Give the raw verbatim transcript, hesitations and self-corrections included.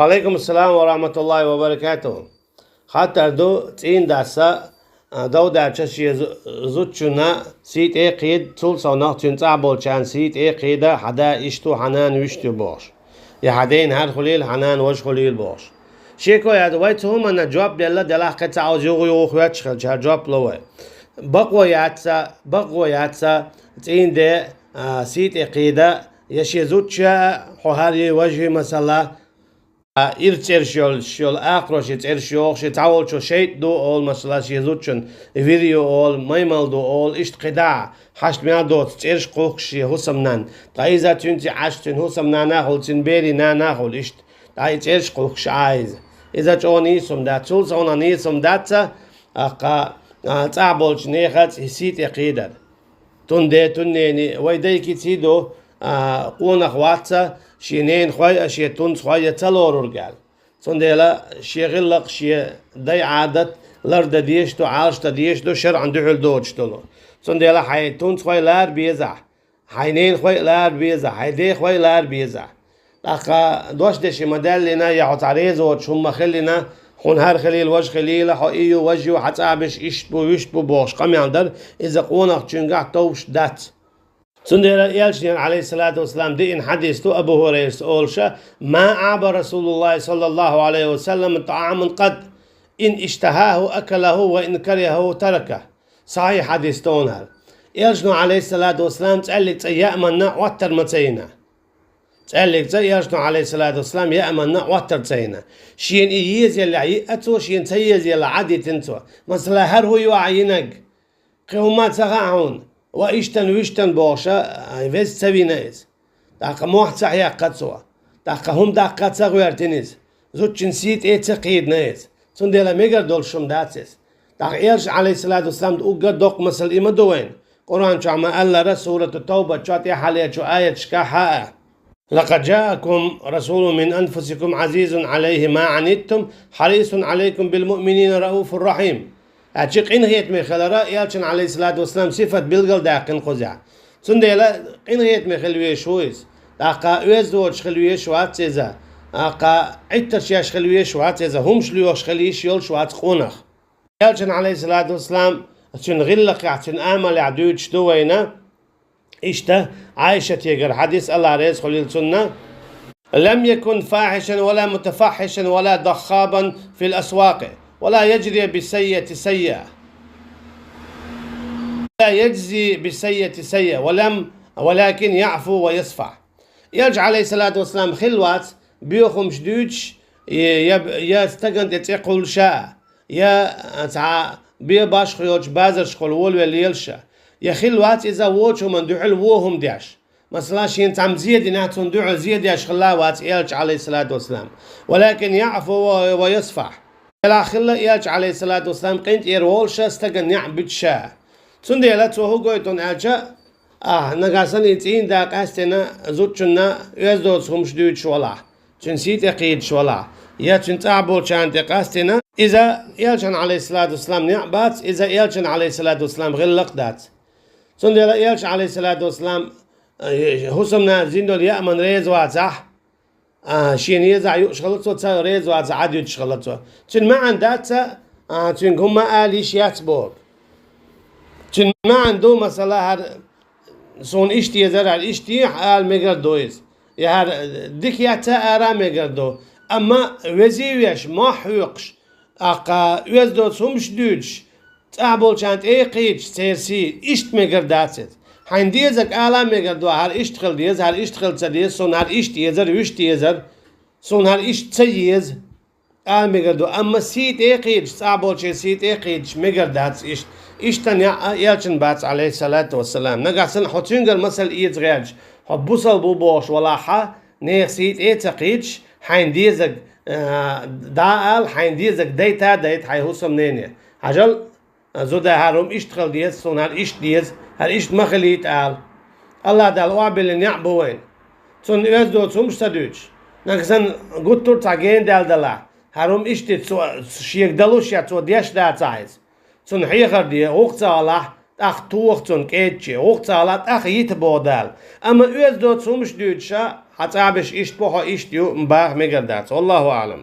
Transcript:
Ва Ӏалайкум ассалам ва рахматуллахӀи ва баракатухӀ. Хаттар ду, цӀийндас, а, дов даьлча шен зу-, зудчунна сий тӀе кхийда, цул совнагӀа цуьнан цӀахь болчарна сий тӀе кхийда, хьан да иштта ву, хьан нана вуьшта ю бохуш. Я хьан ден хӀара хуьлийла, хьан нана важа хуьлийла бохуш. Шеко яц, вай цу хӀуманна жоп делла, делахь кхин цхьа оза юха-юха хоьттуш хилча, жоп ло вай. Бакъо яц, бакъо яц, цӀийнде, а, сий тӀе кхийда, я шен зудчо, хьо хӀара ю, важа ю, масала, а, ира цӀераш йолуш йолу, акхароши цӀераш йохуш, и цхьаволчо шайтӀа ду олу, масала, шен зудчун вир ю олу, маймал ду олу, иштта кхидӀа, хьашт мел доцу цӀераш кхухкуш шен хӀусамнанна. Ткъа иза цуьнца Ӏаш, цуьнан хӀусамнана а хуьлу, цуьнан берийн нана а хуьлу, иштта. Ткъа и цӀераш кхухкуш Ӏа иза. Иза чӀогӀа нийса хӀума дац. Цул совнагӀа нийса хӀума дац, тӀаккха, а, цӀахь болчу нехан сий тӀе кхийдар. Тунде, туннени, вай дайкиций ду, а, къонах вац шен ненахой а, шен тунцахой а ца лорург аьлла. Цундела шен гӀиллакх, шен дай Ӏадат лардан дезаш ду, Ӏалашдан дезаш ду, шарӀан дуьхьал доцуш долу. Цундела хьайн тунцахой лара безахь, хьайн ненахой а лара безахь, хьайн дехой а лара безахь. ТӀаккха дош деши ма даьллина, я хьо цхьа реза воцуш хӀума ма хиллина, хьуна хӀара хилийла, важа хилийла, хьо и ю, важа ю, хьан цӀа беш иштта бу, вуьшта бу бохуш къамел дар, иза къонахчуьнгахь товш дац. Цундела Элчанера, Ӏалайхиссалату вассалам, деана хьадис ду Абу ХӀурайрас олуша: «Ма аӀба Расулуллахи саллаллаху Ӏалайхи ва саллам тӀаӀаман къат, ин иштахаху акалаху ва ин карихаху таракаху». Сахьихь хьадис ду хӀара. Элчано, Ӏалайхиссалату вассалам, цӀаьллиг цӀа яа манна Ӏоттар ма ца йина. ЦӀаьллиг цӀа Элчано, Ӏалайхиссалату вассалам, яа манна Ӏоттар ца йина. Шена и езаяллехь йиъна цо, шена ца езаяллехь Ӏадитина цо. Масала, хӀара хӀун ю ахь йинарг? Кхин хӀумма ца хаьа хьуна, ва иштан, вуьштан бохуша, а, веза ца вина иза. ТӀаккха мохь ца хьекха цо. ТӀаккха хӀума даккха ца гӀоьртина иза. Зудчун сий тӀе ца кхийдина иза. Цундела мегар долуш хӀума дац иза. ТӀаккха Элча, Ӏалайхиссалату вассалам, уггар доккха масал и ма ду вайна. Къуръан чохь ма-аллара, Сурату Тавба чохь тӀаьххьалерчу аяташкахь а: «Лакъад жаакум расулун мин анфусикум азизун Ӏалайхи ма Ӏаниттум, хьарисун Ӏалайкум билмуъминина рауфур рахьим». Аьлча, къинхетаме хилара Элчан, Ӏалайхиссалату вассалам, сифат билгалдаьккхина кхузахь. Цундела къинхетаме хила везаш ву иза. ТӀаккха оьзда воцуш хила везаш вац иза. ТӀаккха Ӏиттарш еш хила везаш вац иза. ХӀумаш лоьхуш хила йиш йолуш вац къонах. Элчан, Ӏалайхиссалату вассалам, цуьнан гӀиллакхехь, цуьнан амалехь дуьйцуш ду вайна. Иштта Ӏайшатегара хьадис, АллахӀ реза хуьлийла цунна: «Лам якун фахишан ва ла мутафаххишан ва ла даххабан фил асвакъи, ва ла яжзи бис-саййиати саййиа». Ва ла яжзи бис-саййиати саййиа, ва лам, валакин яъфу ва ясфахь. Элча, Ӏалайхиссалату вассалам, хилла вац боьхамаш дуьйцуш, я, я, я стагана тӀе цӀе кхуллуш а, я цхьа бен башха йолчу базаршкахула волавелла лелаш а, я хилла вац иза вочу хӀуманна дуьхьал вон хӀума деш. Масала, шена цхьамма зе динехь, цунна дуьхьал зе деш хилла а вац Элча, Ӏалайхиссалату вассалам. Валакин яъфу ва, ва ясфахь. Делахь хилла Элча, Ӏалайхиссалату вассалам, къинтӀера волуш а, стагана неӀ буьтуш а. Цундела цо хӀун гойту аьлча, ахь нагахь санна и цӀийнда къаьстина зудчунна оьзда доцу хӀумаш дуьйцуш валахь, цуьнан сий тӀе кхийдаш валахь, я цуьнан цӀахь болчарна тӀе къастийна, иза Элчан, Ӏалайхиссалату вассалам, неӀ бац, иза Элчан, Ӏалайхиссалату вассалам, гӀиллакх дац. Цундела Элча, Ӏалайхиссалату вассалам, э, хӀусамнана зиндолу яа манна реза вацахь, а, шена езахь юуш хилла цо, ца реза вацахь Ӏадуьтуш хилла цо. Цуьнан маьӀна дац, а, цуьнга хӀумма ала йиш яц боху. Цуьнан маьӀна ду, масала, хӀара суна иштта езар, хӀара иштта ехьа ала мегар ду иза. Я хӀара дика яц а ара а мегар ду. Амма везий веш, мохь хьоькхуш, тӀаккха оьзда доцу хӀумаш дуьйцуш, цӀахь болчарна тӀе а кхийдаш, церан сий, иштта мегар дац иза. Хьайна дезарг ала а мегар ду, хӀара иштта хила деза, хӀара иштта хила ца деза, суна хӀара иштта езар, вуьшта езар, суна хӀара иштта ца еза. Ала мегар ду, амма сий тӀе а кхийдаш, цӀахь болчеран сий тӀе а кхийдаш, мегар дац иштта. Иштта неӀ а Элчан бац, Ӏалайхиссалату вассалам. Нагахь санна хьо цуьнгара масал эца гӀерташ, хьо бусалба ву бохуш валахь а, нехан сий тӀе а ца кхийдаш, хьайна дезарг, а, дӀа а ала, хьайна дезарг дайта а дайта хьайн хӀусамнене. Хьажал, зуда, хӀара хӀума иштта хила деза, суна хӀара иштта деза, хӀара иштта ма хилийта ала. АллахӀ Дала охьабиллина неӀ бу вайна. Цунна оьзда доцу хӀумаш ца дуьйцуш. Нагахь санна гуттар а цхьа гена даьлла далахь, хӀара хӀума иштта ца, шега далуш я цо деш дацахь иза. Цунна хьехар де, гӀуллакх ца гӀалахь, тӀаккха тоха цунна кӀедаче, гӀуллакх ца гӀалахь, тӀаккха йита боху Дала. Амма оьзда доцу хӀумаш дуьйцуша, ӀацӀабеш иштта бу хьо, иштта ю, баха мегар дац. Валлаху аӀлам.